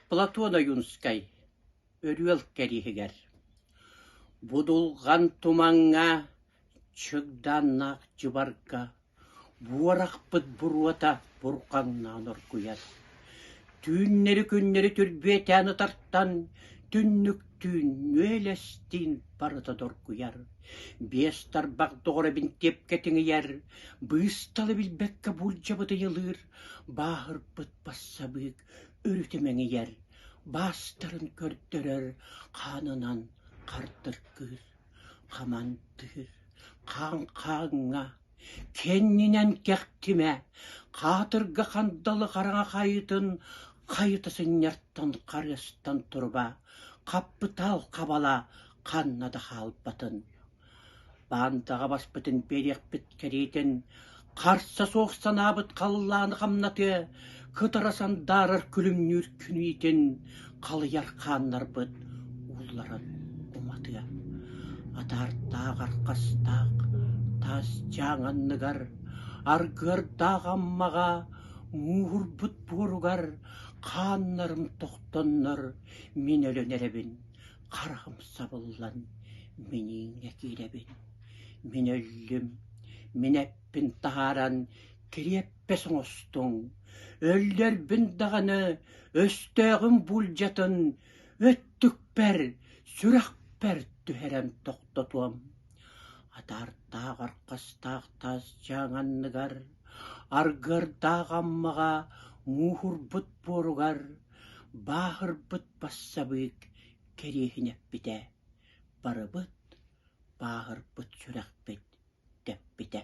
Платон Ойуунскай Өрүөл кэриэһигэр Будулҕан тумаҥҥа чыгдааннаах дьыбарга буорахпыт буруота бурҕаҥнаан оргуйар. Түүннэри-күннэри түрбүөтээн ытартан түннүктүүн, үөлэстиин барыта доргуйар. Биэс тарбах доҕоро бинтиэпкэ тиҥийэр, быысталы билбэккэ булдьабыт ыйылыыр, бааһырбыт бассабыык өрүтэ мэҥийэр, баастарын көрдөрөр, хаанынан хардыргыыр, хамандыыр, хаан хааҥҥа, кэннинэн кэхтимэ, хаатырга хандалы хараҥа хайытын хайыта сынньартан харыастан туруба, хаппытаал хабала ханна да хаалбатын. Баандаҕа баспытын биэриэхпит кэриэтин, харса суох санаабыт халлааны хамнатыа, кытара сандаарар күлүмнүүр күнүүтүн халыйар хааннарбыт уулларан уматыа. Атаардаах архастаах таас дьааҥ анныгар, аргыардаах Аммаҕа мууһурбут буоругар хааннарым тохтоннор мин өлөн эрэбин Хараҕым сабыллан мин ииҥҥэ киирэбин, мин өллүм, мин эппин таһааран кириэппэс оҥостуҥ, өллөрбүн даҕаны өстөөҕүм булдьатын өттүкпэр, сүрэхпэр түһэрэн тохтотуом. Атаардаах архастаах таас дьааҥ анныгар, аргыардаах Аммаҕа мууһурбут буоругар Бааһырбыт бассабыык кэриэһин эппитэ, барыбыт бааһырбыт сүрэхпит тэппитэ.